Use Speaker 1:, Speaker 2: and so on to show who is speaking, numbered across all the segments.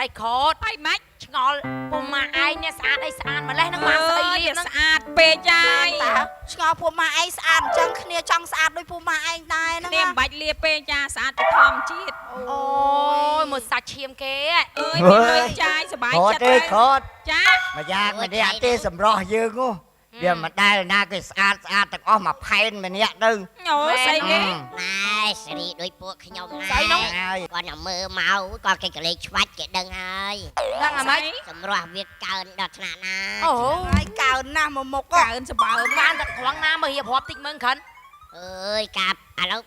Speaker 1: អីខត
Speaker 2: ហើយម៉េច
Speaker 1: ឆ្ងល់ពុំម៉ាក់ឯងនេះស្អាតអីស្អាតម្លេះនឹងបានស្អីលាបហ្នឹង
Speaker 2: ស្អាតពេកហើយ
Speaker 3: តើឆ្ងល់ពួកម៉ាឯងស្អាតអញ្ចឹងគ្នាចង់ស្អាតដូចពួកម៉ាឯងដែរហ្នឹង
Speaker 2: គ្នាមិនបាច់លាបពេកចាស្អាតពីធម្មជាតិ
Speaker 1: អូយមើលសាច់ឈាមគេ
Speaker 2: អើយមានលុយចាយសប្បាយ
Speaker 4: ខតទេ
Speaker 2: ចិត្តទៅ
Speaker 4: ខត
Speaker 2: ចា
Speaker 4: មួយយ៉ាងម្នាក់ទេសម្រស់យើងហ៎វាមិនដែលណាគេស្អាតស្អាតទាំងអស់មួយផែនម្នាក់ទៅ
Speaker 2: អូស្អីគេ
Speaker 5: ណែសេរីដូចពួកខ្ញុំណា
Speaker 1: ស្អីនោះ
Speaker 4: ហើយ
Speaker 5: គាត់តែមើលមកគាត់គេកលេចឆ្វាច់គេដឹងហើយ
Speaker 1: ដឹងអាម៉េច
Speaker 5: សម្រស់វាកើនដល់ថ្នាក់ណា
Speaker 1: អូ
Speaker 3: ហើយកើនណាស់មកមុខ
Speaker 2: កើនសម្បើម
Speaker 1: បានតែត្រង់ណាមើលរៀបរាប់តិចមើលខិន
Speaker 5: អើយកាប់ឥឡូវ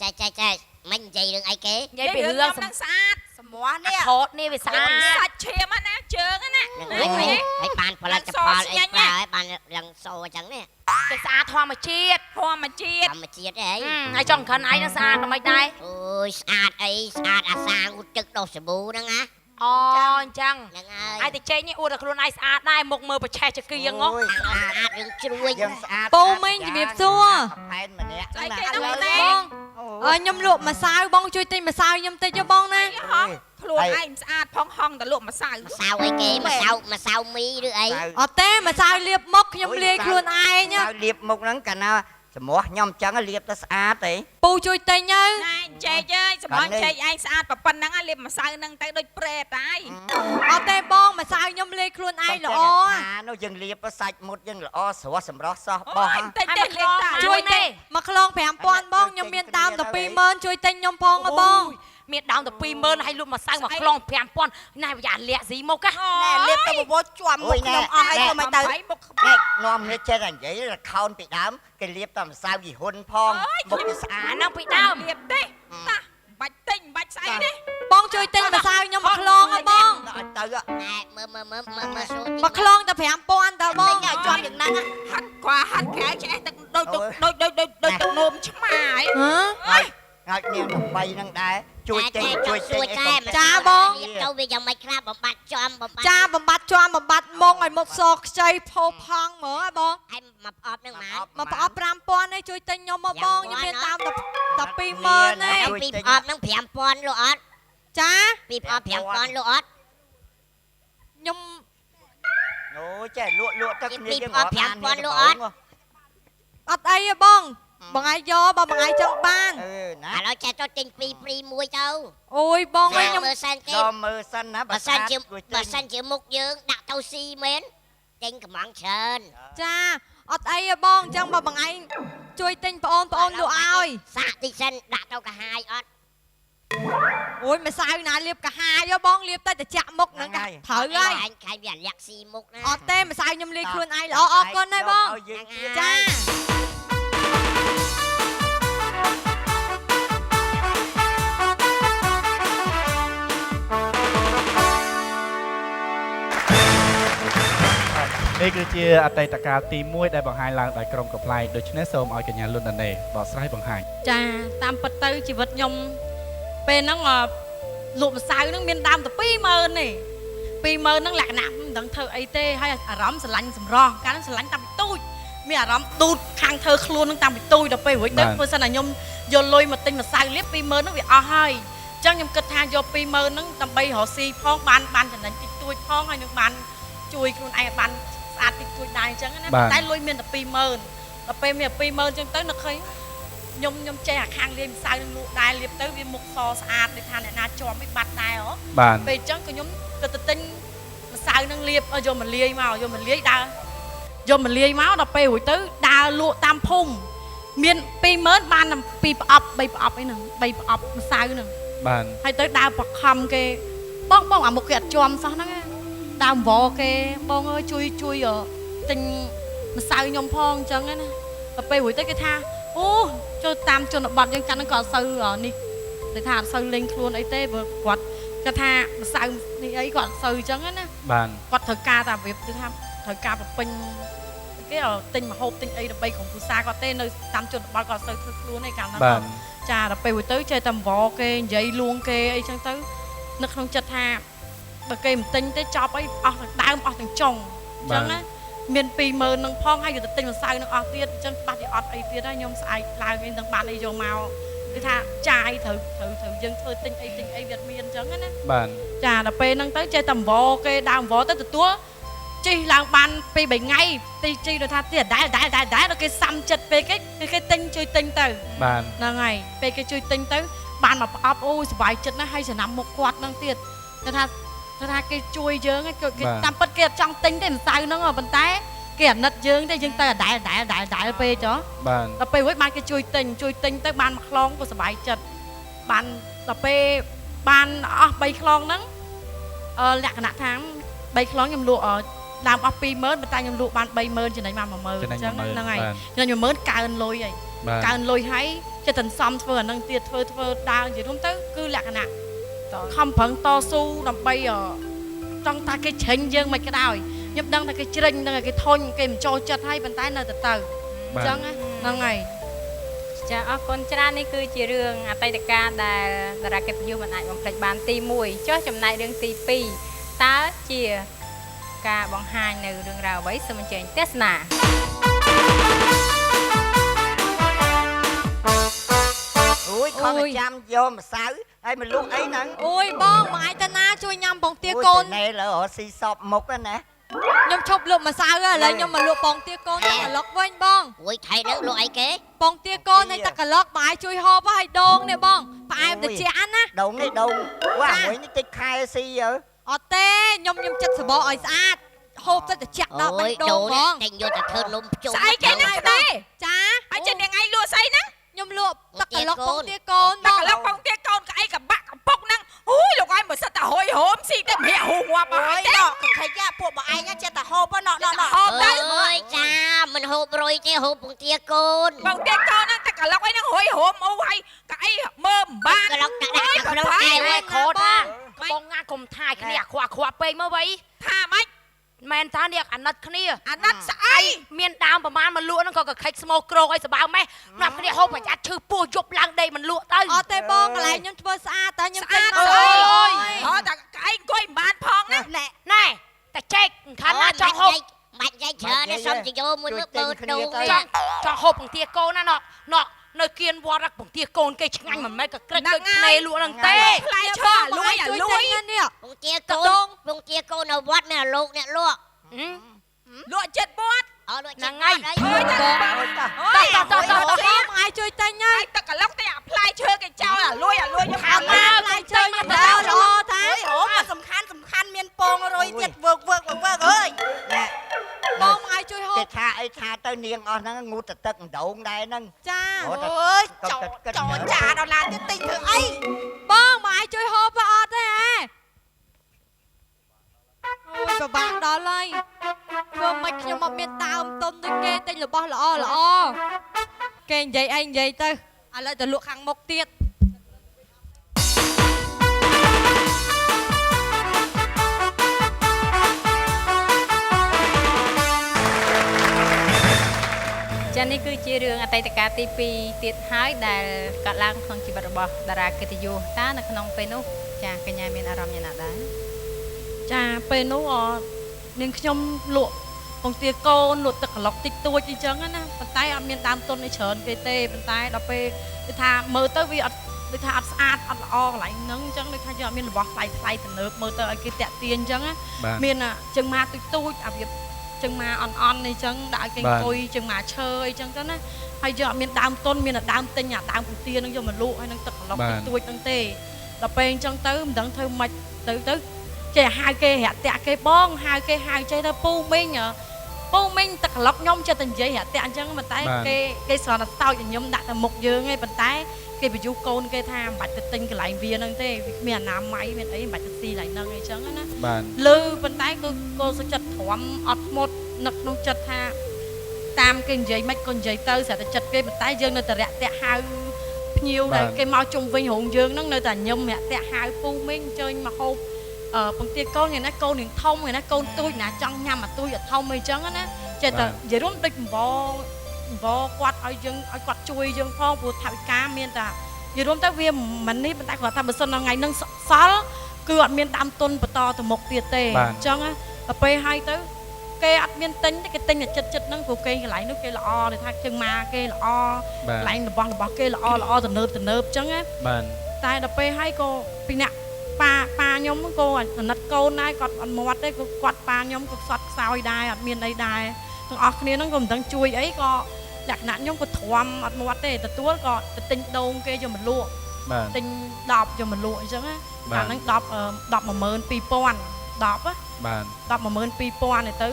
Speaker 5: ចេះចេះចេះមិននិយាយរឿងអីគេ
Speaker 1: និយាយពីរឿង
Speaker 2: នឹងស្អាត
Speaker 3: សម្រស់នេះ
Speaker 1: ខតនេះវាស្អាត
Speaker 2: សាច់ឈាមណាជើងណា
Speaker 5: នឹងហើយហើយបានផលិតផលអីប្រើហើយបានឡើងសូអញ្ចឹងនេះ
Speaker 1: គេស្អាតធម្មជាតិ
Speaker 2: ធម្មជាតិ
Speaker 5: ធម្មជាតិអី
Speaker 1: ហើយចង់ខិនឯងនឹងស្អាតមិនដែរ
Speaker 5: អូយស្អាតអីស្អាតអាសាងូតទឹកដោះសាប៊ូហ្នឹងណា
Speaker 1: អូអញ្ចឹង
Speaker 5: ហ្នឹងហើយ
Speaker 1: ឯងទៅចេញនេះអួតតែខ្លួនឯងស្អាតដែរមុខមើលប្រឆេះចគៀងហ៎
Speaker 4: អូយ
Speaker 5: ស្អាតស្អាតរឿងជ្រួញ
Speaker 4: យើងស្អាត
Speaker 6: ពូមីងជំរាបសួរ
Speaker 4: ផែនម្នាក់
Speaker 2: ស្អីគេនោះទេ
Speaker 6: បងអើខ្ញុំលក់ម្សៅបងជួយទិញម្សៅខ្ញុំតិចទៅបងណា
Speaker 2: ហងខ្លួនឯងស្អាតផងហងតែលក់ម្សៅ
Speaker 5: ម្សៅអីគេម្សៅម្សៅមីឬអី
Speaker 6: អត់ទេម្សៅលាបមុខខ្ញុំលាយខ្លួនឯង
Speaker 4: ទៅលាបមុខហ្នឹងកាលណាសម្រស់ខ្ញុំអញ្ចឹងលាបទៅស្អាតទេ
Speaker 6: ពូជួយទិញទៅ
Speaker 2: ណែចេកអើយសម្រាប់ចេកឯងស្អាតប៉ុណ្ណឹងលាបម្សៅហ្នឹងទៅដូចប្រេតហើយ
Speaker 6: អត់ទេបងម្សៅខ្ញុំលាយខ្លួនឯងល្អ
Speaker 4: អានោះយើងលាបទៅសាច់មុតយើងល្អស្រស់សម្រស់សោះបោះ
Speaker 2: អូយតិចទេលាបតា
Speaker 6: ជួយទិញមួយខ្លង5000បងខ្ញុំមានដើមតែ20000ជួយទិញខ្ញុំផងហ៎បង
Speaker 1: មានដើមតែ20000ហើយលក់ម្សៅមួយខ្លង5000ណែយ៉ាលាក់ស៊ីមុខហ៎
Speaker 3: ណែលាបទៅបបោជាប់មុខខ្ញុំអស់ហើយធ្វើមិនទៅ
Speaker 2: មុខ
Speaker 4: នេះនាំគ្នាចេះតែនិយាយលខោនពីដើមគេលាបតែម្សៅយីហ៊ុនផងមុខវាស្អាត
Speaker 1: អាហ្នឹងពីដើម
Speaker 2: លាបទេតាបាច់ទិញបាច់ស្អីទេ
Speaker 6: បងជួយទិញម្សៅខ្ញុំមួយខ្លងហ៎បង
Speaker 4: ដល់ឲ្យទៅ
Speaker 5: ណែមើលមើលមើលមើលមើលសួរ
Speaker 6: មួយខ្លងតែ5000តើបង
Speaker 3: ទិញឲ្យជាប់យ៉ាងហ្នឹង
Speaker 2: ហាត់ក្វាហាត់ក្រៅឆ្អេះទឹកដូចដូចដូចដូចដូចទឹកនោមឆ្មាយ
Speaker 6: ហ៎
Speaker 4: ហើយហើយនាង13ហ្នឹងដែរជួយទិញជួយទិញអីកុំ
Speaker 6: ចាបង
Speaker 5: រៀបទៅវាយ៉ាងម៉េចខ្លះបំបត្តិចំបំបត្តិ
Speaker 6: ចាបំបត្តិជាប់បំបត្តិមុងឲ្យមុខសខ្ចីផោផង់ហ្មងហ៎បង
Speaker 5: ហើយមកប្រអប់ហ្នឹងម៉ាន
Speaker 6: មកប្រអប់5000នេះជួយទិញខ្ញុំមកបងខ្ញុំមានដើមតែ20000ទេ
Speaker 5: ពីប្រអប់ហ្នឹង5000លក់អត់
Speaker 6: ចា
Speaker 5: ពីប្រអប់5000លក់អត់
Speaker 6: ខ្ញុំ
Speaker 4: អូចេះលក់លក់ទឹកគ្នាយើង
Speaker 6: អត់អីទេបងបងឯងយកបើបងឯងចង់បាន
Speaker 4: អឺណា
Speaker 5: ឥឡូវចេះទៅទិញពីរព្រីមួយទៅ
Speaker 6: អូយបងអើយខ្ញុំ
Speaker 5: មើលសិនគេ
Speaker 4: ដល់មើលសិនណា
Speaker 5: បើសិនជាបើសិនជាមុខយើងដាក់ទៅស៊ីមែនទិញកំងច្រើន
Speaker 6: ចាអត់អីទេបងអញ្ចឹងបើបងឯងជួយទិញប្អូនប្អូនលក់ឲ្យ
Speaker 5: សាកតិចសិនដាក់ទៅកាហាយអត់
Speaker 6: អូយម្សៅណាលាបកាហាយហ៎បងលាបទៅតិចមុខហ្នឹងកាត្រូវហើយ
Speaker 5: អញខៃវាលាក់ស៊ីមុខណា
Speaker 6: អត់ទេម្សៅខ្ញុំលាយខ្លួនឯងល្អអរគុណណាស់បង
Speaker 4: ឲ្យយើងទៀត
Speaker 6: ចា
Speaker 7: នេះគឺជាអតីតកាលទី1ដែលបង្ហាញឡើងដោយក្រុមកំប្លែងដូច្នេះសូមឲ្យកញ្ញាលុនដាណេបកស្រាយបង្ហាញ
Speaker 8: ចាតាមពិតទៅជីវិតខ្ញុំពេលហ្នឹងអលក់ម្សៅហ្នឹងមានដើមតែ20000ទេ20000ហ្នឹងលក្ខណៈមិនដឹងធ្វើអីទេហើយអារម្មណ៍ស្រឡាញ់សម្រស់កាលហ្នឹងស្រឡាញ់តាំងពីទូចមានអារម្មណ៍ឌូតខាងធ្វើខ្លួនហ្នឹងតាំងពីទូចដល់ពេលរួចទៅ
Speaker 7: បាទ
Speaker 8: ព្រោះសិនតែខ្ញុំយកលុយមកទិញម្សៅលាប20000ហ្នឹងវាអស់ហើយអញ្ចឹងខ្ញុំគិតថាយក20000ហ្នឹងដើម្បីរកស៊ីផងបានបានចំណេញតិចតួចផងហើយនឹងបានជួយខ្លួនឯងឲ្យបានស្អាតតិចតួចដែរអញ្ចឹងណា
Speaker 7: បាទ
Speaker 8: តែលុយមានតែ20000ដល់ពេលមាន20000អញ្ចឹងទៅនឹកឃើញ ខ្ញុំចេះអាខាងលាយម្សៅនឹងលក់ដែរលាបទៅវាមុខសស្អាតដូចថាអ្នកណាជាប់មិនបាត់ដែរហ៎
Speaker 7: បាទ
Speaker 8: ពេលអញ្ចឹងក៏ខ្ញុំទៅទិញម្សៅនឹងលាបឲ្យយកមកលាយមកយកមកលាយដើរយកមកលាយមកដល់ពេលរួចទៅដើរលក់តាមភូមិមាន20000បានតែ2ប្រអប់3ប្រអប់អីហ្នឹង3ប្រអប់ម្សៅហ្នឹង
Speaker 7: បាទ
Speaker 8: ហើយទៅដើរបខំគេបងបងអាមុខគេអត់ជាប់សោះហ្នឹងណាដើមវគេបងអើយជួយជួយទិញម្សៅខ្ញុំផងអញ្ចឹងណាដល់ពេលរួចទៅគេថាអូចូលតាមជនបទយើងកាលហ្នឹងក៏អត់សូវនេះដូចថាអត់សូវលេងខ្លួនអីទេព្រោះគាត់គាត់ថាម្សៅនេះអីគាត់អត់សូវអញ្ចឹងណា
Speaker 7: បាទ
Speaker 8: គាត់ត្រូវការតែរបៀបគឺថាត្រូវការបំពេញគេឲ្យទិញម្ហូបទិញអីដើម្បីក្រុមគ្រួសារគាត់ទេនៅតាមជនបទគាត់អត់សូវធ្វើខ្លួនទេកាលហ្នឹង
Speaker 7: បាទ
Speaker 8: ចាដល់ពេលរួចទៅចេះតែអង្វរគេនិយាយលួងគេអីចឹងទៅនៅក្នុងចិត្តថាបើគេមិនទិញទេចប់អីអស់ទាំងដើមអស់ទាំងចុងអញ្ចឹងណាមាន20000នឹងផងហើយយកទៅទិញម្សៅនឹងអស់ទៀតអញ្ចឹងបាត់ជាអត់អីទៀតហើយខ្ញុំស្អែកឡើងអីនឹងបានអីយកមក គឺថាចាយត្រូវត្រូវត្រូវយើងធ្វើទិញអីទិញអីវាអត់មានអញ្ចឹងណា
Speaker 7: បាទ
Speaker 8: ចាដល់ពេលហ្នឹងទៅចេះតែអង្វរគេដើមអង្វរទៅទទួលជីឡើងបានពី3ថ្ងៃទីជីដូចថាទីដដែលដដែលដដែលដល់គេសាំចិត្តពេកគេគេទិញជួយទិញទៅ
Speaker 7: បាទ
Speaker 8: ហ្នឹងហើយពេលគេជួយទិញទៅបានមកប្រអប់អូយសប្បាយចិត្តណាស់ហើយចំណាំមុខគាត់ហ្នឹងទៀតគាត់ថាគេជួយយើងគេតាមពិតគេអត់ចង់ទិញទេម្សៅហ្នឹងប៉ុន្តែគេអាណិតយើងទេយើងទៅដដែលដដែលដដែលដដែលពេកចុះ
Speaker 7: បាទ
Speaker 8: ដល់ពេលរួចបានគេជួយទិញជួយទិញទៅបានមួយខ្លោងក៏សប្បាយចិត្តបានដល់ពេលបានអស់3ខ្លោងហ្នឹងលក្ខណៈថា3ខ្លោងខ្ញុំលក់ដើមអស់20000ប៉ុន្តែខ្ញុំលក់បាន30000ចំណេញបាន10000អញ្ចឹងហ្នឹងហើយចំណេញ10000កើនលុយហើយកើនលុយហើយចិត្តសន្សំធ្វើអាហ្នឹងទៀតធ្វើធ្វើដើរនិយាយរួមទៅគឺលក្ខណៈខំប្រឹងតស៊ូដើម្បីចង់ថាគេជ្រិញយើងមិនក៏ដោយខ្ញុំដឹងថាគេជ្រិញដឹងថាគេធុញគេមិនចូលចិត្តហើយប៉ុន្តែនៅតែទៅអញ្ចឹងហ្នឹងហើយ
Speaker 2: ចាអរគុណច្រើននេះគឺជារឿងអតីតកាលដែលតារាកិត្តិយសមិនអាចបំភ្លេចបានទី1ចុះចំណែករឿងទី2តើជាការបង្ហាញនៅរឿងរ៉ាវអ្វីសូមអញ្ជើញទស្សនា
Speaker 4: អូយខំចាំយកម្សៅហើយមកលក់អីហ្នឹង
Speaker 6: អូយបងមកឯងទៅណាជួយញ៉ាំពងទាកូន
Speaker 4: ណែលើរស៊ីសពមុខណា
Speaker 6: ខ្ញុំឈប់លក់ម្សៅឥឡូវខ្ញុំមកលក់ពងទាកូនទឹកក្លុកវិញបង
Speaker 5: អូយថៃហ្នឹងលក់អីគេ
Speaker 6: ពងទាកូនហើយទឹកក្លុកបងឯងជួយហូបហើយដងនេះបងផ្អែមត្រជាក់ណា
Speaker 4: ដងនេះដងវ៉ាមួយនេះតិចខែស៊ីយើ
Speaker 6: អត់ទេខ្ញុំចិត្តសបកឲ្យស្អាតហូបទៅត្រជាក់ដល់បេះដូងបង
Speaker 5: តែយកទៅធ្វើនំភ្ជុំ
Speaker 2: ស្អីគេហ្នឹងទេ
Speaker 6: ចា
Speaker 2: ហើយចេះនាងឯងលក់ស្អីហ្នឹង
Speaker 6: ខ្ញុំលក់ទឹកក្លុកពងទាកូន
Speaker 2: ទឹកក្លុកពងទាកូនកអីកបាក់កំពុកហ្នឹងអូយលោកឯងមកសិតតែហុយហូមស៊ីតែម្នាក់ហូងាប់អស់ហើយទេ
Speaker 3: កខិចពួកបងឯងចេះតែហូបណោះណោះណោះ
Speaker 2: ហូបទៅ
Speaker 5: អើយចាមិនហូបរុយទេហូបពងទាកូន
Speaker 2: ពងទាកូនហ្នឹងទឹកក្លុកអីហ្នឹងហុយហូមអូហើយកអីមើមិនបាន
Speaker 5: ក្លុកដាក់ដាក់ក្នុងកែវ
Speaker 1: ឯខថាបងងាកុំថាយគ្នាអាខ្វក់ខ្វក់ពេកមកវៃ
Speaker 2: ថាម៉េច
Speaker 1: មែនតានេះអាណិតគ្នា
Speaker 2: អាណិតស្អី
Speaker 1: មានដើមប្រមាណមកលក់ហ្នឹងក៏កខិចស្មោកក្រោកឲ្យសបើម៉េះនាំគ្នាហូបប្រយ័ត្នឈឺពោះយប់ឡើងដេកមិនលក់ទៅ
Speaker 6: អត់ទេបងកន្លែងខ្ញុំធ្វើស្អាតតែខ្ញុំ
Speaker 2: ស្អាត
Speaker 6: អ
Speaker 2: អើយ
Speaker 6: ើយ
Speaker 2: អត់តែកអីអង្គុយមិនបានផងណា
Speaker 3: ណែ
Speaker 1: ណែតែចេកខាងណាចង់ហូប
Speaker 5: បាច់យាយច្រើនទេសុំជយោមួយមើលបើដូង
Speaker 1: ចង់ចង់ហូបពងទាកូនណាណណនៅគៀនវត្តពងទាកូនគេឆ្ងាញ់មិនមែនក៏ក្រិចដូចភ្នែលក់ហ្នឹងទេ
Speaker 2: ផ្លែឈើអាលួយអាលួយ
Speaker 6: នេះ
Speaker 5: ពងទាកូនពងទាកូននៅវត្តមានអាលោកអ្នកលក់
Speaker 2: លក់ចិត្តវត្ត
Speaker 5: អត់លក់ចិត្ត
Speaker 1: ហ្នឹងហើយ
Speaker 2: អើយ
Speaker 4: អូយតា
Speaker 1: តោះតោះតោះតោះ
Speaker 6: បងឯងជួយទិញហើយ
Speaker 2: ហើយទឹកក្លុកតែអាផ្លែឈើគេចោលអាលួយអាលួយខ្ញុំ
Speaker 1: ខាងណា
Speaker 6: ផ្លែឈើខ្ញុំដល់ល្អតា
Speaker 3: អូយអូមកសំខាន់សំខាន់មានពងរុយទៀតវើកវើកវើកអើយ
Speaker 4: ណែ
Speaker 6: បងឯងជួយហូ
Speaker 4: គេ
Speaker 6: ប
Speaker 4: ថាអីថាទៅនាងអស់ហ្នឹងងូតទឹកដងដែរហ្នឹង
Speaker 6: ចា
Speaker 3: អូយចោចោចាដល់ឡានទៀតទិញធ្វើអី
Speaker 6: បងមកឯងជួយហូបអត់ទេហ៎អូយពិបាកដល់ហើយធ្វើមិនខ្ញុំមកមានដើមទុនដូចគេទិញរបស់ល្អល្អគេនិយាយអីនិយាយទៅឥឡូវទៅលក់ខាងមុខទៀត
Speaker 2: ចានេះគឺជារឿងអតីតកាលទី2ទៀតហើយដែលកើតឡើងក្នុងជីវិតរបស់តារាកិត្តិយសតើនៅក្នុងពេលនោះចាកញ្ញាមានអារម្មណ៍យ៉ាងណាដែរ
Speaker 8: ចាពេលនោះអនាងខ្ញុំលក់ពងទាកូនលក់ទឹកក្លុកតិចតួចអីចឹងណាប៉ុន្តែអត់មានដើមទុនអីច្រើនគេទេប៉ុន្តែដល់ពេលគឺថាមើលទៅវាអត់ដូចថាអត់ស្អាតអត់ល្អកន្លែងហ្នឹងអញ្ចឹងដូចថាយើងអត់មានរបស់ថ្លៃថ្លៃទំនើបមើលទៅឲ្យគេតាក់ទាញអញ្ចឹងណាមានជើងម៉ាទូចទូចអាវាជើងម៉ាអន់អន់អីចឹងដាក់ឲ្យគេអង្គុយជើងម៉ាឈើអីចឹងទៅណាហើយយើងអត់មានដើមទុនមានតែដើមទិញអាដើមពងទាហ្នឹងយកមកលក់ហើយនឹងទឹកក្លុកតិចតួចហ្នឹងទេដល់ពេលអញ្ចឹងទៅមិនដឹងធ្វើម៉េចទៅទៅចេះហៅគេរាក់តាក់គេបងហៅគេហៅចេះទៅពូមីងពូមីងទឹកក្លុកខ្ញុំចេះតែនិយាយរាក់តាក់អញ្ចឹងប៉ុន្តែគេគេស្រណសោចញញឹមដាក់តែមុខយើងឯងប៉ុន្តែគេបញ្យុះកូនគេថាមិនបាច់ទៅទិញកន្លែងវាហ្នឹងទេវាគ្មានអនាម័យមានអីមិនបាច់ទៅស៊ីកន្លែងហ្នឹងអីចឹងណាលឺប៉ុន្តែគឺកូនសុចិត្តទ្រាំអត់ធ្មត់នឹកក្នុងចិត្តថាតាមគេនិយាយមិនក៏និយាយទៅស្រាប់តែចិត្តគេប៉ុន្តែយើងនៅតែរាក់តាក់ហៅភ្ញៀវដែលគេមកជុំវិញរោងយើងហ្នឹងនៅតែញឹមរាក់តាក់ហៅពូមីងអញ្ជើញមកហូបពងទាកូនថ្ងៃណាកូននឹងធំថ្ងៃណាកូនទូចណាចង់ញ៉ាំអាទូចអាធំអីចឹងណាចេះតែនិយាយរួមដូចអង្វរគាត់ឲ្យយើងឲ្យគាត់ជួយយើងផងព្រោះថវិកាមានតែនិយាយរួមទៅវាមិននេះប៉ុន្តែគាត់ថាបើសិនថ្ងៃហ្នឹងសល់គឺអត់មានដើមទុនបន្តទៅមុខទៀតទេអញ្ចឹងដល់ពេលហើយទៅ គេអត់មានទិញទេគេទិញតែចិត្តចិត្តហ្នឹងព្រោះគេកន្លែងនោះគេល្អគេថាជើងម៉ាគេល្អ
Speaker 7: បាទ
Speaker 8: កន្លែងរបស់របស់គេល្អល្អទំនើបទំនើបអញ្ចឹងណា
Speaker 7: បាទ
Speaker 8: តែដល់ពេលហើយក៏ពីអ្នកប៉ាប៉ាខ្ញុំហ្នឹងក៏អាណិតកូនដែរគាត់អត់មាត់ទេក៏គាត់ប៉ាខ្ញុំក៏ខ្សត់ខ្សោយដែរអត់មានអីដែរទាំងអស់គ្នាហ្នឹងក៏មិនដឹងជួយអីក៏លក្ខណៈខ្ញុំក៏ទ្រាំអត់មាត់ទេទទួលក៏ទៅទិញដូងគេយកមកលក់
Speaker 7: បាទ
Speaker 8: ទិញ10យកមកលក់អញ្ចឹងណា
Speaker 7: បាទ
Speaker 8: អាហ្នឹង10 10 12000 10ណា
Speaker 7: បាទ
Speaker 8: 10 12000ទៅ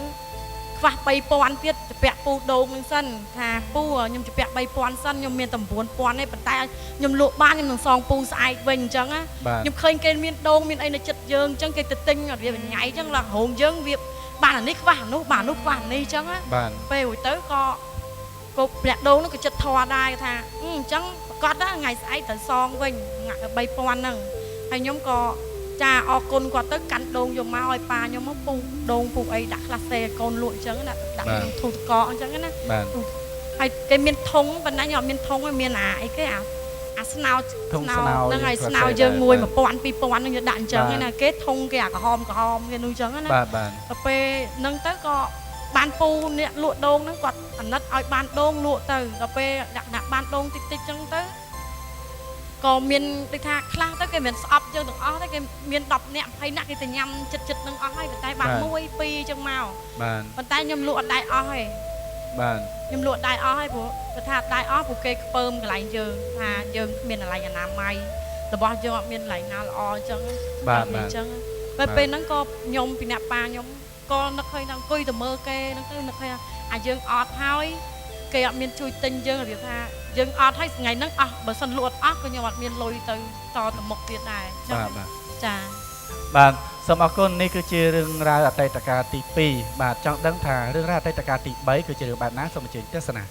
Speaker 8: ខ្វះ3000ទៀតជពាក់ពូដូងនឹងសិនថាពូខ្ញុំជពាក់3000សិនខ្ញុំមានតែ9000ទេប៉ុន្តែខ្ញុំលក់បានខ្ញុំនឹងសងពូស្អែកវិញអញ្ចឹងណា
Speaker 7: បាទ
Speaker 8: ខ្ញុំឃើញគេមានដូងមានអីនៅចិត្តយើងអញ្ចឹងគេទៅទិញអត់វាបញ្ញាយអញ្ចឹងឡើងរោងយើងវាបានអានេះខ្វះអានោះបានអានោះខ្វះអានេះអញ្ចឹងណា
Speaker 7: បាទ
Speaker 8: ពេលរួចទៅក៏ក៏ប្រាក់ដូងនោះក៏ចិត្តធွာដែរគេថាអឺអញ្ចឹងប្រកាសណាថ្ងៃស្អែកត្រូវសងវិញថ្ងៃ3000ហ្នឹងហើយខ្ញុំក៏ចាអរគុណគាត់ទៅកាន់ដូងយកមកឲ្យប៉ាខ្ញុំមកពូដូងពូអីដាក់ខ្លះសេឲ្យកូនលក់អញ្ចឹងណាដាក់ក្នុងធូរតកអញ្ចឹងណា
Speaker 7: បាទ
Speaker 8: ហើយគេមានធុងប៉ុន្តែខ្ញុំអត់មានធុងទេមានអាអីគេអាអាស្នោ
Speaker 7: ធុងស្នោ
Speaker 8: ហ្នឹងហើយ
Speaker 7: យើង
Speaker 8: ស្នោយើងមួយ
Speaker 7: បាទ
Speaker 8: 1000 2000ហ្នឹងយើងដាក់អញ្ចឹង
Speaker 7: បាទ
Speaker 8: ឯណាគេធុងគេអាក្រហមក្រហមគេនោះអញ្ចឹងណា
Speaker 7: បាទបាទ
Speaker 8: ដល់ពេលហ្នឹងទៅក៏បានពូអ្នកលក់ដូងហ្នឹងគាត់អាណិតឲ្យបានដូងលក់ទៅដល់ពេលលក្ខណៈបានដូងតិចតិចអញ្ចឹងទៅក៏មានដូចថាខ្លះទៅគេមិនស្អប់យើងទាំងអស់ទេគេមាន10នាក់20នាក់គេទៅញ៉ាំចិត្តចិត្តហ្នឹងអស់ហើយប៉ុន្តែបាន1 2អញ្ចឹងមក
Speaker 7: បាទ
Speaker 8: ប៉ុន្តែខ្ញុំលក់អត់ដែរអស់ទេ
Speaker 7: បាទ
Speaker 8: ខ្ញុំលក់ដែរអស់ហើយព្រោះគាត់ថាដែរអស់ព្រោះគេខ្ពើមកន្លែងយើងថាយើងគ្មានកន្លែងអនាម័យរបស់យើងអត់មានកន្លែងណាល្អអញ្ចឹង
Speaker 7: បាទបាទ
Speaker 8: អញ្ចឹងពេលពេលហ្នឹងក៏ខ្ញុំពីអ្នកប៉ាខ្ញុំក៏នឹកឃើញថាអង្គុយទៅមើលគេហ្នឹងទៅនឹកឃើញថាអាយើងអត់ហើយគេអត់មានជួយទិញយើងរបៀបថាយើងអត់ហើយថ្ងៃហ្នឹងអស់បើសិនលក់អត់អស់ក៏ខ្ញុំអត់មានលុយទៅតទៅមុខទៀតដែរអញ្ចឹង
Speaker 7: បាទបាទ
Speaker 8: ចា
Speaker 7: បាទសូមអរគុណនេះគឺជារឿងរ៉ាវអតីតកាលទី2បាទចង់ដឹងថារឿងរ៉ាវអតីតកាលទី3គឺជារឿងបែបណាសូមអញ្ជើញទស្សនា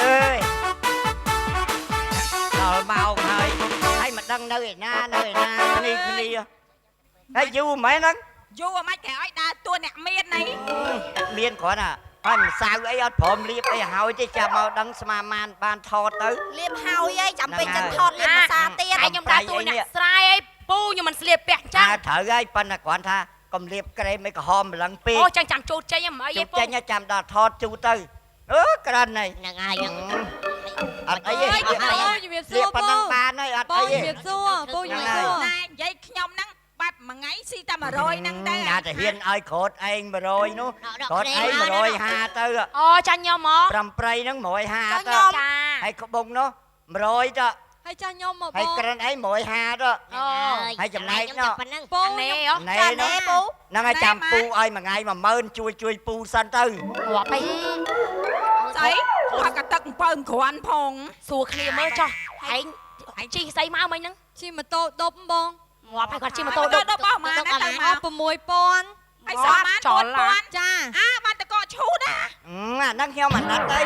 Speaker 4: អើយដល់ម៉ោងហើយហើយមិនដឹងនៅឯណានៅឯណាគ្នាគ្នាហើយយូរមែនហ្នឹង
Speaker 3: យូរអាម៉េចគេឲ្យដើរតួអ្នកមានណី
Speaker 4: មានគ្រាន់តែហើយម្សៅអីអត់ព្រមលាបអីហើយទេចាំមកដឹងស្មាមានបានថតទៅ
Speaker 3: លៀបហើយអីចាំពេលចិត្តថតលៀបភាសាទៀត
Speaker 1: ហើយខ្ញុំដើរតួអ្នកស្រែអីពូខ្ញុំមិនស្លៀកពាក់ចឹង
Speaker 4: ថាត្រូវហើយប៉ុន្តែគ្រាន់ថាកុំលាបក្រែមអីក្រហមម្លឹងពេក
Speaker 1: អូចឹងចាំជូតចេញហ្មងអី
Speaker 4: ជូត
Speaker 1: ពូ
Speaker 4: ចេញចាំដល់ថតជូតទៅអឺក្រិនហើយ
Speaker 5: ហ្នឹងហើយហ្នឹង
Speaker 4: អត់អីទេ
Speaker 6: អើយបងជំរាបសួ
Speaker 4: លា
Speaker 6: រប
Speaker 4: ប៉ុណ្ណឹ
Speaker 6: ពូ
Speaker 4: ងបានហើយអត់
Speaker 6: បង
Speaker 4: អីទេ
Speaker 6: ជំរាបសួរពូជំរាបសួរ
Speaker 3: ណែនិយាយខ្ញុំហ្នឹងបាត់មួយថ្ងៃស៊ីតែ100ហ្នឹងទៅ
Speaker 4: ណាតែហ៊ានឲ្យក្រោតឯង100នោះក្រោតឯង150ទៅ
Speaker 1: អូចាញ់ខ្ញុំហ៎
Speaker 4: ប្រំប្រៃហ្នឹង150ទៅ
Speaker 1: ចា
Speaker 4: ហើយក្បុងនោះ100ទៅ
Speaker 6: ហើយចាស់ខ្ញុំមក
Speaker 4: ហើយ
Speaker 6: បង
Speaker 4: ក្រិនឯង150ទៅ
Speaker 1: អូ
Speaker 4: ហើយចំណែកនោះ
Speaker 5: ប៉ុណ្ណឹង
Speaker 6: ពូ
Speaker 1: អានេះហ៎
Speaker 4: ណែ
Speaker 3: ចា
Speaker 4: នោះ
Speaker 3: ណែពូ
Speaker 4: ហ្នឹងហើយចាំពូឲ្យមួយថ្ងៃ10000ជួយជួយពូសិនទៅ
Speaker 1: ងាប់អី
Speaker 3: ស្អីផឹកកទឹកអំពើគ្រាន់ផង
Speaker 1: សួរគ្នាមើលចុះឯងឯងជិះស្អីមកមិញហ្នឹង
Speaker 6: ជិះម៉ូតូដប់បង
Speaker 1: ងាប់ហើយគាត់ជិះម៉ូតូដប់
Speaker 3: ដប់អស់ម៉ានណាទៅ
Speaker 6: អស់6000
Speaker 3: ហើយសល់ម៉ាន4000
Speaker 6: ចា
Speaker 3: អាបានតកឈូតណា
Speaker 4: អាហ្នឹងខ្ញុំអាណិតអី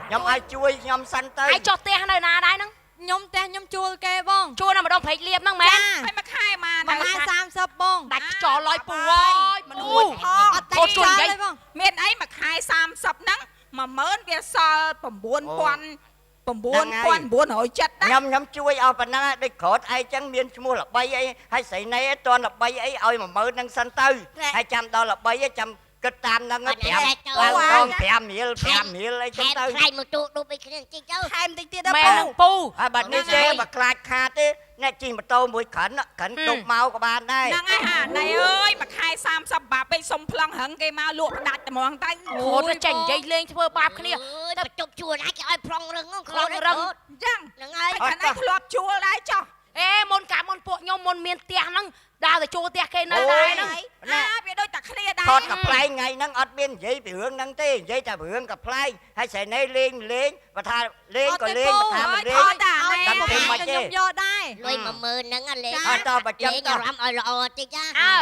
Speaker 4: ខ្ញុំឲ្យជួយខ្ញុំសិនទៅ
Speaker 1: ឯងចុះផ្ទះនៅណាដែរហ្នឹង
Speaker 6: ខ្ញុំផ្ទះខ្ញុំជួលគេបង
Speaker 1: ជួលនៅម្ដុំព្រែកលៀបហ្នឹងមែន
Speaker 6: ចា
Speaker 3: ហើយមួយខែម៉ាន
Speaker 6: មួយខែ30បង
Speaker 1: ដាច់ខ្យល់ឡើយពូអើយមនុស្ស
Speaker 3: ផង
Speaker 6: អត់ដាច់ខ្យល់ទេបង
Speaker 3: មានអីមួយខែ30ហ្នឹង10000វាសល់9900 9970ណា
Speaker 4: ខ្ញុំខ្ញុំជួយឲ្យប៉ុណ្ណឹងដូចក្រោតឯងចឹងមានឈ្មោះល្បីអីហើយស្រីណែអត់ទាន់ល្បីអីឲ្យ10000ហ្នឹងសិនទៅហើយចាំដល់ល្បីចាំគិតតាមហ្នឹង5ឡើងដង5រៀល5រៀលអីចឹងទៅ
Speaker 5: ថែមថ្លៃម៉ូតូដប់អីគ្នាតិចទៅ
Speaker 3: ថែមតិចទៀតដល់
Speaker 1: មែនហ្នឹងពូ
Speaker 4: ហើយបាត់នេះទេបើខ្លាចខាតទេអ្នកជិះម៉ូតូមួយក្រិនក្រិនទុកមកក៏បានដែរ
Speaker 3: ហ្នឹងហើយហាណៃអើយមួយខែ30បាតពេកសុំប្លង់រឹងគេមកលក់ផ្ដាច់ត្មងទៅ
Speaker 1: ខូតចេញនិយាយលេងធ្វើបាបគ្នា
Speaker 5: ទៅបន្ទប់ជួលណាគេឲ្យប្លង់រឹង
Speaker 1: ប្លង់រឹង
Speaker 3: អញ្ចឹង
Speaker 5: ហ្នឹងហើយ
Speaker 3: ហើយខាងនេះធ្លាប់ជួលដែរចុះ
Speaker 1: អេមុនកាលមុនពួកខ្ញុំមុនមានផ្ទះហ្នឹងដើរទៅជួលផ្ទះគេនៅដែរហ្នឹង
Speaker 4: ណា
Speaker 3: អាវាដូចតែគ្នាដែរ
Speaker 4: ថតកំ pl ែងថ្ងៃហ្នឹងអត់មាននិយាយពីរឿងហ្នឹងទេនិយាយតែរឿងកំ pl ែងហើយស្រីណែលេងលេងបើថាលេងក៏លេងបើថាមិនលេង
Speaker 3: ថតតាណែ
Speaker 4: តាម
Speaker 6: ខ្ញុំ
Speaker 4: ទេ
Speaker 6: យកដែរ
Speaker 5: លុយ10000ហ្នឹងលេង
Speaker 4: អត់តបើចឹង
Speaker 5: លេង
Speaker 4: ត
Speaker 5: អារម្មណ៍ឲ្យល្អតិចណា
Speaker 1: អើ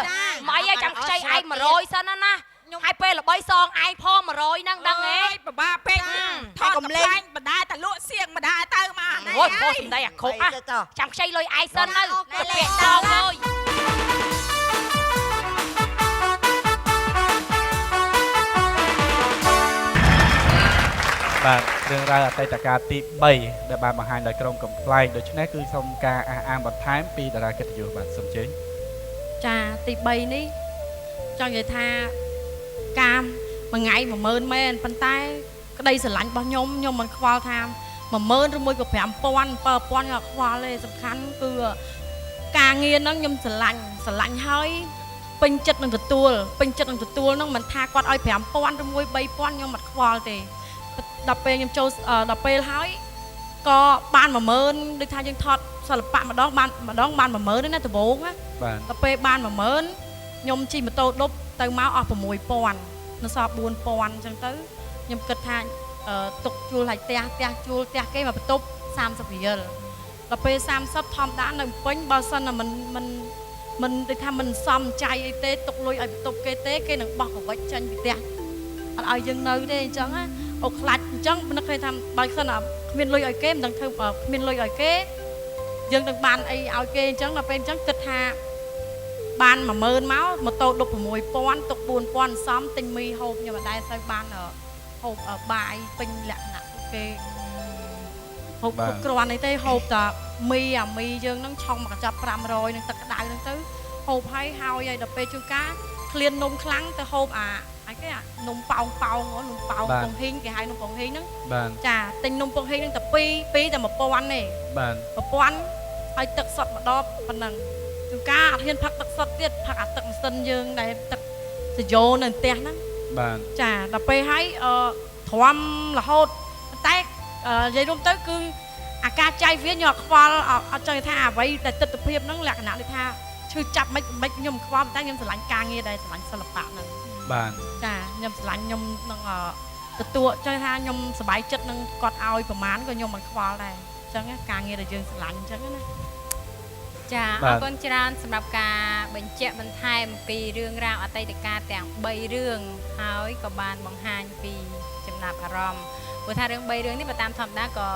Speaker 1: មកអីចាំខ្ចីឯង100សិនណាណាហើយពេលល្បីសងឯងផង100ហ្នឹងដឹងទេ
Speaker 3: ពិបាកពេកថតកំ pl ែងបដាតែលក់សៀងបដាទៅមកណែ
Speaker 1: អូយខុសសម្ដីអាខុសអាចាំខ្ចីលុយឯងសិនទៅពាក់សងលុយ
Speaker 7: បាទរឿងរ៉ាវអតីតកាលទី3ដែលបានបង្ហាញដោយក្រុមកំ pl ែងដូច្នេះគឺសូមការអះអាងបន្ថែមពីតារាកិត្តិយសបាទសូមអញ្ជើញ
Speaker 8: ចាទី3នេះ ចង់និយាយថាការមួយថ្ងៃ10000មែនប៉ុន្តែក្តីស្រឡាញ់របស់ខ្ញុំខ្ញុំមិនខ្វល់ថា10000ឬមួយក៏5000 7000ក៏ខ្វល់ទេសំខាន់គឺការងារហ្នឹងខ្ញុំស្រឡាញ់ស្រឡាញ់ហើយពេញចិត្តនឹងទទួលពេញចិត្តនឹងទទួលហ្នឹងមិនថាគាត់ឲ្យ5000ឬមួយ3000ខ្ញុំមិនខ្វល់ទេដល់ពេលខ្ញុំចូលដល់ពេលហើយក៏បាន10000ដូចថាយើងថតសិល្បៈម្ដងបានម្ដងបាន10000ទេណាដំបូងណា
Speaker 7: បាទ
Speaker 8: ដល់ពេលបាន10000ខ្ញុំជិះម៉ូតូឌុបទៅមកអស់6000នៅសល់4000អញ្ចឹងទៅខ្ញុំគិតថាទុកជួលឲ្យផ្ទះផ្ទះជួលផ្ទះគេមកបន្ទប់30រៀលដល់ពេល30ធម្មតានៅពេញបើសិនណាមិនមិនមិនដូចថាមិនសមចៃអីទេទុកលុយឲ្យបន្ទប់គេទេគេនឹងបោះកវិចចេញពីផ្ទះអត់ឲ្យយើងនៅទេអញ្ចឹងណាអូខ្លាចអញ្ចឹងនឹកឃើញថាបើសិនណាគ្មានលុយឲ្យគេមិនដឹងធ្វើគ្មានលុយឲ្យគេយើងនឹងបានអីឲ្យគេអញ្ចឹងដល់ពេលអញ្ចឹងគិតថាបាន10000មកម៉ូតូឌុប6000ទុក4000សំទិញមីហូបខ្ញុំមិនដែលសូវបានហូបបាយពេញលក្ខណៈពួកគេហូបគ្រប់គ្រាន់អីទេហូបតែមីអាមីយើងហ្នឹងឆុងមកកញ្ចប់500នឹងទឹកក្តៅហ្នឹងទៅហូបហើយហើយហើយដល់ពេលជួនកាលឃ្លាននំខ្លាំងទៅហូបអាអីគេអានំប៉ោងប៉ោងនំប៉ោងពងហ៊ីងគេហៅនំពងហ៊ីងហ្នឹងចាទិញនំពងហ៊ីងហ្នឹងតែ2 2តែ1000ទេ
Speaker 7: បាទ
Speaker 8: 1000ហើយទឹកសុទ្ធម្ដបប៉ុណ្ណឹងជួនកាលអត់ហ៊ានផឹកទឹកសុទ្ធទៀតផឹកអាទឹកម៉ាស៊ីនយើងដែលទឹកសយោនៅផ្ទះហ្នឹង
Speaker 7: បាទ
Speaker 8: ចាដល់ពេលហើយទ្រាំរហូតតែនិយាយរួមទៅគឺអាការចាយវាខ្ញុំអត់ខ្វល់អត់ចង់ថាអ្វីដែលទិដ្ឋភាពហ្នឹងលក្ខណៈដូចថាឈឺចាប់មិនមិនខ្ញុំខ្វល់តែខ្ញុំស្រឡាញ់ការងារដែលស្រឡាញ់សិល្បៈហ្នឹង
Speaker 7: បាទ
Speaker 8: ចាខ្ញុំស្រឡាញ់ខ្ញុំនឹងទទួលចង់ថាខ្ញុំសប្បាយចិត្តនឹងគាត់ឲ្យប្រមាណក៏ខ្ញុំមិនខ្វល់ដែរអញ្ចឹងការងារដែលយើងស្រឡាញ់អញ្ចឹងណា
Speaker 2: ចាអរគុណច្រើនសម្រាប់ការបញ្ជាក់បន្ថែមពីរឿងរ៉ាវអតីតកាលទាំង3រឿងហើយក៏បានបង្ហាញពីចំណាប់អារម្មណ៍ព្រោះថារឿង3រឿងនេះបើតាមធម្មតាក៏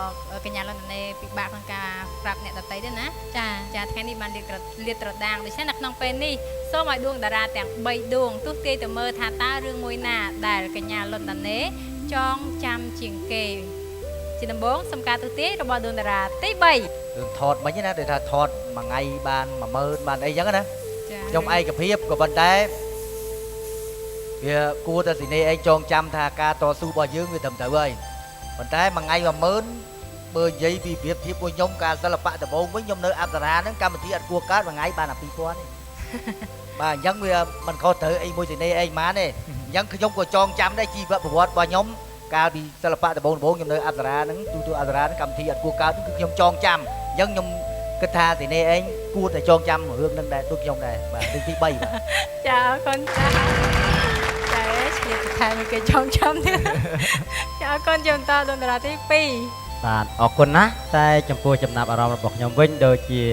Speaker 2: កញ្ញាលន់ណេពិបាកក្នុងការប្រាប់អ្នកដទៃដែរណា
Speaker 8: ចា
Speaker 2: ចាថ្ងៃនេះបានលាតត្រដាងដូច្នេះនៅក្នុងពេលនេះសូមឲ្យដួងតារាទាំង3ដួងទស្សទាយទៅមើលថាតើរឿងមួយណាដែលកញ្ញាលន់ណេចងចាំជាងគេជាដំបូងសូមការទស្សទាយរបស់ដួងតារាទី3
Speaker 9: រឿងថតមិញណាដូចថាថតមួយថ្ងៃបាន10000បានអីចឹងណាខ្ញុំឯកភាពក៏ប៉ុន្តែវាគួរតែស៊ីនេឯងចងចាំថាការតស៊ូរបស់យើងវាត្រឹមត្រូវហើយប៉ុន្តែមួយថ្ងៃ10000បើនិយាយពីប្រៀបធៀបមួយខ្ញុំការសិល្បៈដំបូងវិញខ្ញុំនៅអប្សរាហ្នឹងកម្មវិធីអត់គួរកើតមួយថ្ងៃបានតែ2000ទេបាទអញ្ចឹងវាមិនខុសត្រូវអីមួយស៊ីនេឯងបានទេអញ្ចឹងខ្ញុំក៏ចងចាំដែរជីវប្រវត្តិរបស់ខ្ញុំកាលពីសិល្បៈដំបូងខ្ញុំនៅអប្សរាហ្នឹងទូទៅអប្សរាហ្នឹងកម្មវិធីអត់គួរកើតគឺខ្ញុំចងចាំអញ្ចឹងខ្ញុំគិតថាស៊ីនេឯងគួរតែចងចាំរឿងហ្នឹងដែរដូចខ្ញុំដែរបាទរឿងទី3បាទ
Speaker 2: ចាអរគុណចាចាឆ្លៀតថែមគេចងចាំទៀតចាអរគុណជាបន្តដុនតារាទី2
Speaker 10: បាទអរគុណណាស់តែចំពោះចំណាប់អារម្មណ៍របស់ខ្ញុំវិញដូចជា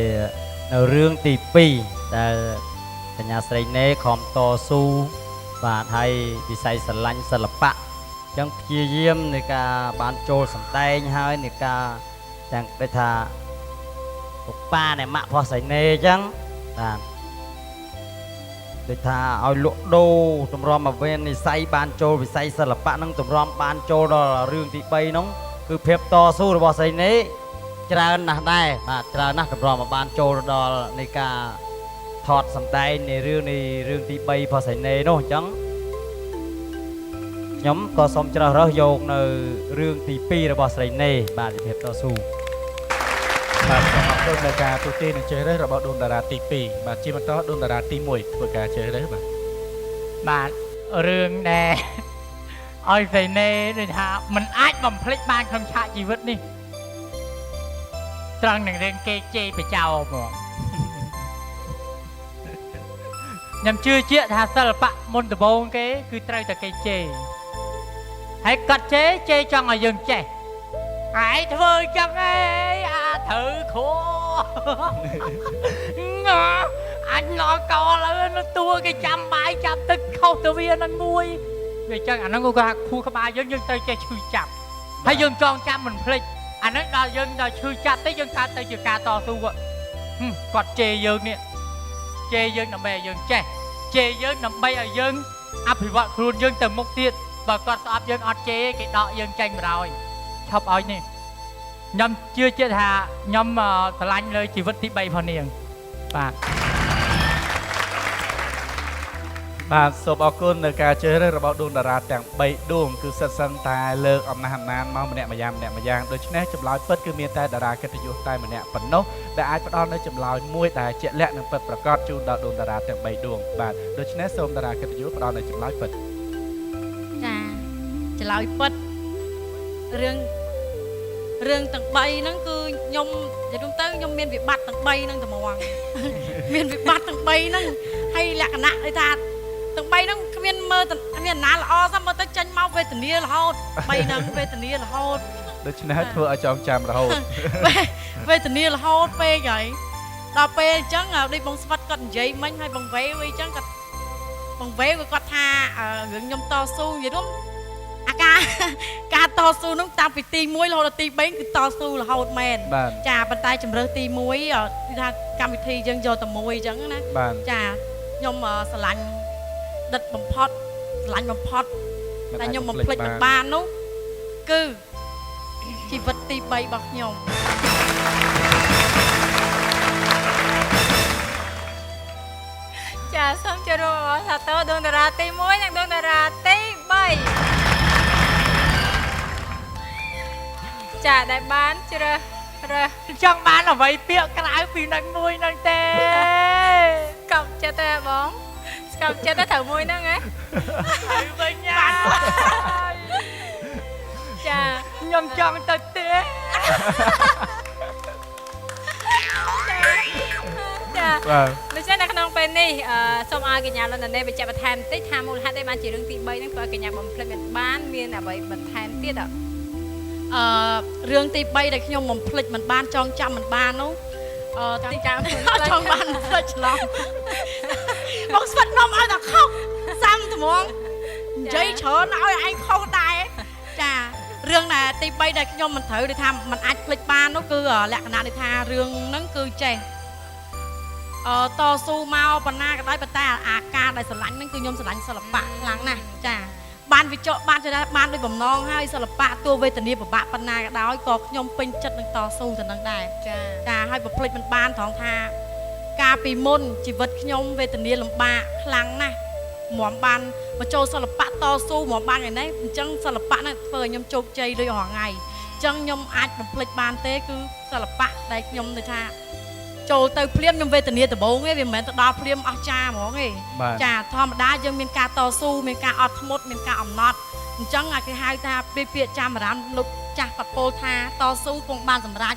Speaker 10: នៅរឿងទី2ដែលកញ្ញាស្រីណេខំតស៊ូបាទហើយវិស័យស្រឡាញ់សិល្បៈអញ្ចឹងព្យាយាមនៃការបានចូលសម្ដែងហើយនៃការទាំងដូចថាពុកប៉ានៃម៉ាក់របស់ស្រីណេអញ្ចឹងបាទដូចថាឲ្យលក់ដូរទម្រាំមកវិញនិស័យបានចូលវិស័យសិល្បៈហ្នឹងទម្រាំបានចូលដល់រឿងទី3ហ្នឹងគឺភាពតស៊ូរបស់ស្រីណេច្រើនណាស់ដែរបាទច្រើនណាស់ទម្រាំមកបានចូលដល់នៃការថតសម្ដែងនៃរឿងនៃរឿងទី3របស់ស្រីណេនោះអញ្ចឹងខ្ញុំក៏សូមជ្រើសរើសយកនៅរឿងទី2របស់ស្រីណេបាទជាភាពតស៊ូ
Speaker 7: បាទសូមអរគុណដល់ការទូទាយនិងជ្រើសរើសរបស់ដួងតារាទី2បាទជាបន្តដួងតារាទី1ធ្វើការជ្រើសរើសបាទ
Speaker 11: បាទរឿងដែលឲ្យស្រីណេដូចថាมันអាចបំភ្លេចបានក្នុងឆាកជីវិតនេះត្រង់នឹងរឿងគេជេរបចោហ្មងខ្ញុំជឿជាក់ថាសិល្បៈមុនដំបូងគេគឺត្រូវតែគេជេរហើយគាត់ជេរជេរចង់ឲ្យយើងចេះឯងធ្វើចឹងឯងអាត្រូវគ្រូងើអញឡកឡើយនៅតួគេចាំបាយចាំទឹកខុសទៅវានឹងមួយវាចឹងអាហ្នឹងគាត់ថាខួរក្បាលយើងយើងត្រូវចេះឈឺចាប់ហើយយើងចងចាំមិនភ្លេចអាហ្នឹងដល់យើងដល់ឈឺចាប់ទៅយើងកើតទៅជាការតស៊ូគាត់ជេរយើងនេះជេរយើងដើម្បីឲ្យយើងចេះជេរយើងដើម្បីឲ្យយើងអភិវឌ្ឍខ្លួនយើងទៅមុខទៀតបើគាត់ស្អប់យើងអត់ជេរគេដកយើងចេញបណ្ដោយឈប់ឲ្យនេះខ្ញុំជឿជាក់ថាខ្ញុំស្រឡាញ់លើជីវិតទី3របស់នាងបាទ
Speaker 7: បាទសូមអរគុណនៅការជ្រើសរើសរបស់ដួងតារាទាំង3ដួងគឺសិតសឹងតែលើកអំណះអំណាងមកម្នាក់ម្យ៉ាងម្នាក់ម្យ៉ាងដូច្នេះចម្លើយពិតគឺមានតែតារាកិត្តិយសតែម្នាក់ប៉ុណ្ណោះដែលអាចផ្ដល់នូវចម្លើយមួយដែលជាក់លាក់និងពិតប្រាកដជូនដល់ដួងតារាទាំង3ដួងបាទដូច្នេះសូមតារាកិត្តិយសផ្ដល់នូវចម្លើយពិត
Speaker 8: ចាចម្លើយពិតរឿងរឿងទាំង3ហ្នឹងគឺខ្ញុំនិយាយរួមទៅខ្ញុំមានវិបត្តិទាំង3ហ្នឹងត្មងមានវិបត្តិទាំង3ហ្នឹងហើយលក្ខណៈដូចថាទាំង3ហ្នឹងគ្មានមើលមានណាល្អសោះមើលទៅចេញមកវេទនារហូត3ហ្នឹងវេទនារហូត
Speaker 7: ដូច្នេះធ្វើឲ្យចងចាំរហូត
Speaker 8: វេទនារហូតពេកហើយដល់ពេលអញ្ចឹងដូចបងស្វិតគាត់និយាយមិញហើយបងវេអីចឹងគាត់បងវេគាត់ថារឿងខ្ញុំតស៊ូនិយាយរួមអាការតស៊ូនោះតាំងពីទី1រហូតដល់ទី3គឺតស៊ូរហូតមែនចាប៉ុន្តែជំរើសទី1គឺថាកម្មវិធីយើងយកតែមួយអញ្ចឹងណាចាខ្ញុំស្រឡាញ់ដិតបំផុតស្រឡាញ់បំផុតតែខ្ញុំបំភ្លេចមិនបាននោះគឺជីវិតទី3របស់ខ្ញុំ
Speaker 2: ចាសូមជម្រាបអរសាទរដួងតារាទី1និងដួងតារាទី3ចាដែលបានជ្រើសរើស
Speaker 11: ចង់បានអ្វីពាក្យក្រៅពីនឹងមួយនឹងទេ
Speaker 2: កប់ចិត្តទេបងស្កប់ចិត្តទៅត្រូវមួយហ្នឹងហ៎
Speaker 11: ហើយវិញហើយ
Speaker 2: ចា
Speaker 11: ខ្ញុំចង់ទៅទេ
Speaker 2: ចាដូច្នេះនៅក្នុងពេលនេះសូមឲ្យកញ្ញាលន់ណានេបញ្ជាក់បន្ថែមបន្តិចថាមូលហេតុអីបានជារឿងទី3ហ្នឹងធ្វើឲ្យកញ្ញាបំភ្លេចមិនបានមានអ្វីបន្ថែមទៀតអ
Speaker 8: រឿងទី3ដែលខ្ញុំបំភ្លេចមិនបានចងចាំមិនបាននោះទីចាំចង់បានភ្លេចច្រឡំបងស្វិតនំឲ្យតែខុសសាំត្មងនិយាយច្រើនឲ្យឯងខុសដែរចារឿងដែលទី3ដែលខ្ញុំមិនត្រូវដូចថាមិនអាចភ្លេចបាននោះគឺលក្ខណៈដូចថារឿងហ្នឹងគឺចេះតស៊ូមកប៉ុណ្ណាក៏ដោយប៉ុន្តែអាការដែលស្រឡាញ់ហ្នឹងគឺខ្ញុំស្រឡាញ់សិល្បៈខ្លាំងណាស់ចាបានវិចកបានចេះបានដូចបំណងហើយសិល្បៈតួវេទនាពិបាកប៉ុណ្ណាក៏ដោយក៏ខ្ញុំពេញចិត្តនឹងតស៊ូទៅនឹងដែរចាហើយបំភ្លេចមិនបានត្រង់ថាកាលពីមុនជីវិតខ្ញុំវេទនាលំបាកខ្លាំងណាស់មុំបានមកចូលសិល្បៈតស៊ូមុំបានឯនេះអញ្ចឹងសិល្បៈហ្នឹងធ្វើឲ្យខ្ញុំជោគជ័យដូចរាល់ថ្ងៃអញ្ចឹងខ្ញុំអាចបំភ្លេចបានទេគឺសិល្បៈដែលខ្ញុំដូចថាចូលទៅភ្លាមខ្ញុំវេទនាដំបូងទេវាមិនមែនទៅដល់ភ្លាមអស់ចាហ្មងទេចាធម្មតាយើងមានការតស៊ូមានការអត់ធ្មត់មានការអំណត់អញ្ចឹងគេហៅថាពាក្យចាំរាមលោកចាស់គាត់ពោលថាតស៊ូគង់បានសម្រេច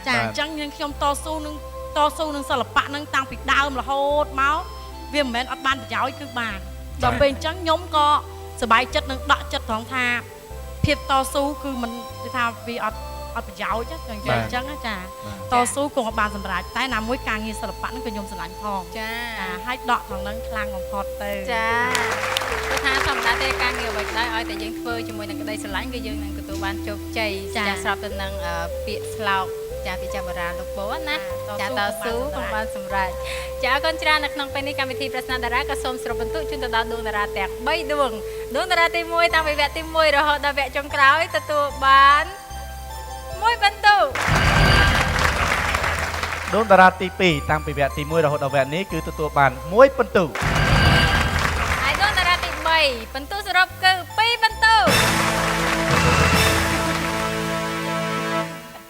Speaker 8: ចាអញ្ចឹងយើងខ្ញុំតស៊ូនឹងសិល្បៈនឹងតាំងពីដើមរហូតមកវាមិនមែនអត់បានប្រយោជន៍គឺបានដល់ពេលអញ្ចឹងខ្ញុំក៏សប្បាយចិត្តនឹងដកចិត្តត្រង់ថាភាពតស៊ូគឺមិនគេថាវាអត់ប្រយោជន៍ចឹងអញ្ចឹងចាតស៊ូគង់ឲ្យបានសម្រេចតែណាមួយការងារសិល្បៈហ្នឹងក៏ខ្ញុំស្រឡាញ់ផងចាហើយដកត្រង់ហ្នឹងខ្លាំងបំផុតទៅ
Speaker 2: ចាគឺថាធម្មតាទេការងារអ្វីក៏ដោយឲ្យតែយើងធ្វើជាមួយនឹងក្តីស្រឡាញ់គឺយើងនឹងទទួលបានជោគជ័យចាស្របទៅនឹងពាក្យស្លោកចាពីចាស់បុរាណលោកពោណាចាតស៊ូគង់បានសម្រេចចាអរគុណច្រើននៅក្នុងពេលនេះកម្មវិធីប្រស្នាតារាក៏សូមសរុបបន្ទុកជូនទៅដល់ដួងតារាទាំង3ដួងដួងតារាទី1តាំងពីវគ្គទី1រហូតដល់វគ្គចុងក្រោយទទួលបាន1បន្ទុក
Speaker 7: ដួងតារាទី2តាំងពីវគ្គទី1រហូតដល់វគ្គនេះគឺទទួលបាន1បន្ទុក
Speaker 2: ហើយដួងតារាទី3បន្ទុកសរុបគឺ2បន្ទុក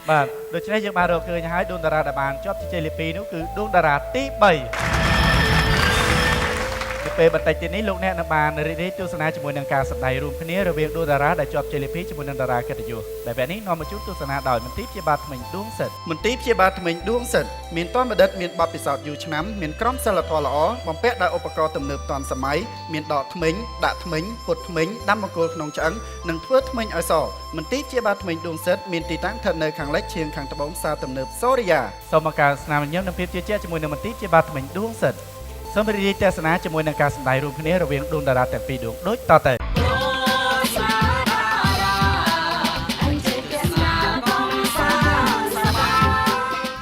Speaker 7: បាទដូច្នេះយើងបានរកឃើញហើយដួងតារាដែលបានជាប់ជាជ័យលាភីនោះគឺដួងតារាទី3នៅពេលបន្តិចទៀតនេះលោកអ្នកនឹងបានរីករាយទស្សនាជាមួយនឹងការសម្ដែងរួមគ្នារវាងដួងតារាដែលជាប់ជ័យលាភីជាមួយនឹងតារាកិត្តិយសដែលវគ្គនេះនាំមកជូនទស្សនាដោយមន្ទីរព្យាបាលធ្មេញដួងសិទ្ធ
Speaker 12: មន្ទីរព្យាបាលធ្មេញដួងសិទ្ធមានតបណ្ឌិតមានបទពិសោធន៍យូរឆ្នាំមានក្រុមសិលធម៌ល្អបំពាក់ដោយឧបករណ៍ទំនើបទាន់សម័យមានដកធ្មេញដាក់ធ្មេញពុតធ្មេញដាំបង្គោលក្នុងឆ្អឹងនិងធ្វើធ្មេញឲ្យសមន្ទីរព្យាបាលធ្មេញដួងសិទ្ធមានទីតាំងស្ថិតនៅខាងលិចឈៀងខាងត្បូងផ្សារទំនើបសូរិយា
Speaker 7: សូមអរការស្នាមញញឹមនិងភាពជឿជាក់ជាមួយនឹងមន្ទីរព្យាបាលធ្មេញដួងសិទ្ធសូមរីករាយទស្សនាជាមួយនឹងការសម្ដែងរួមគ្នារវាងដួងតារាទាំងពីរដួងដូចតទៅ